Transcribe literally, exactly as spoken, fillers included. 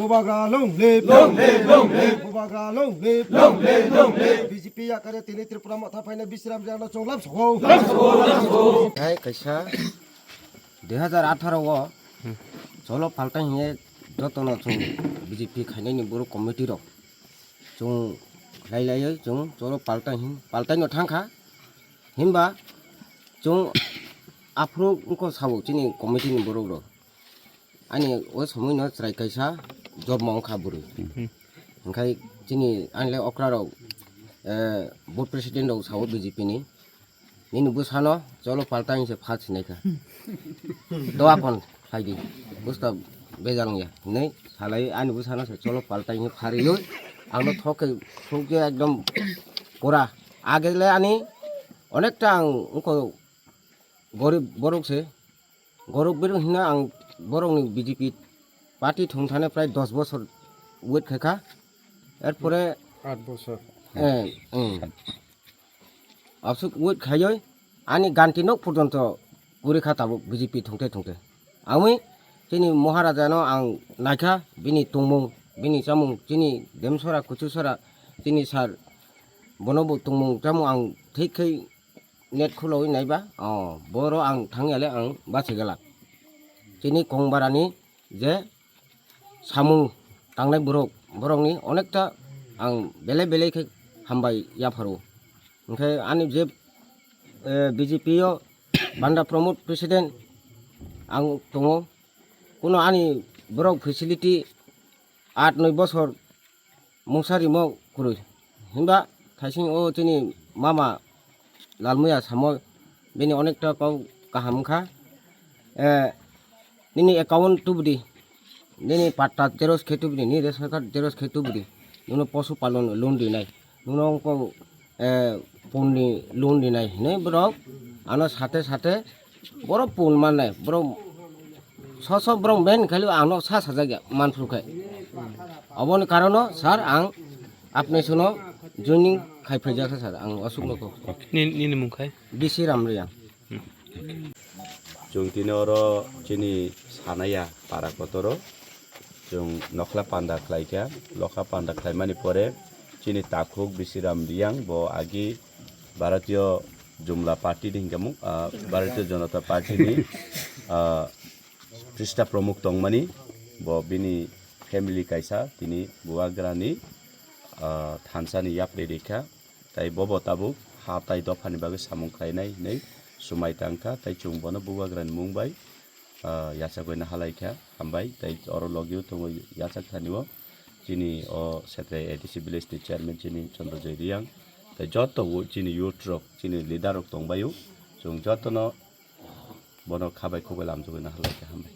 Bubagra long live, long live, long live. Bubagra long live, long live, long live. B J P yakare tini Tripura motha phaina Bisram Riyangno chwng lam sogo. Lam sogo, lam sogo. Hai kaisa dui hazar atharo o Cholo Paltai hinye jotono chwng B J P khainani borok committee rok chwng khlai laiwi chwng Cholo Paltai hin paltai no thangkha. Himba chwng aphuru wngkha sabo chini committee ni borok rok. Ani o somoi no chwrai kaisa job ma wngkha bwrwi. Hwnkhe chini ani le okra rok, eh, board president rok sao B J P ni. Nini bwsano Cholo Paltai se pha sinai kha. Doa kon khlai di. Busta bejal ya. Nei salai ani bwsano se Cholo Paltai ni phariyo. Ang no thok ke thok ke ekdom pura. Age le ani onekta ang wngkha gorib borok se. Gorok bini hwnna ang borokni B J P party thwng thani prai dos bosor wait khaikha. Erpore Aat bosor. Eh, hmm. Absuk wait khaioi ani ganti nok porjonto guri kha tabuk B J P thwngte thwngte. Amwi chini Maharaja no ang naikha bini tongmung, bini chamung, chini demsora, kuchusora, chini sir bono bo tongmung chamung ang thik khai net khuloi naiba, oh, boro ang thangya le ang bachigala. Chini kongbarani je samung tangnai borok, borokni onekta ang belai belai khe hambai yapharo. Hwnkhe ani je, eh, B J P o Banda Pramod president ang tongo. Kuno ani borok facility aat noi bosor mungsa rimo kwrwi. Himba thaising o chini mama Lalmuya samo bini onekta kok kaham wngkha. Eh, nini account tubudi, nini patta xerox khe tubudi, nini ration card xerox khe tubudi, nono posu palon loan rinai, nono wngkha eh, punni loan rinai hinwi borok ano sate sate borok pun mannai, borok so so borok ben khali ano sa sajak ya manphru khai. Oboni karono sir ang apni sono joining khai phaijak kha sir, ang aswk no kok. Ni, nini mung khai? B C Ramriyang. Chwng tini oro chini sanaya para kotoro chwng nokhla panda khlai kha, lokha panda khlaimani pore chini takhuk Bisiram Riyang bo agi Bharatiya Jumla Party ni hinkamung, ah, Bharatiya Janata Party ni, ah, Prista Pramukh tongmani, bo bini family kaisa tini Bubagrani, ah, thansa ni yapri rikha. Tai bobo tabuk ha tai dophani bagwi samung khlainai hinwi swmai tangkha, tai chwng bono Bubagrani mung bai, ah, yachagwi nahalaikha, hambai, tai oro logio tongwi yachak thani o chini o Setrai A D C village ni chairman chini Chandra Joy Riyang, tai joto o chini youth rok, chini leader rok tongbaio, chwng jotono bono khabai khukbai lamjagwi nahalaikha, hambai.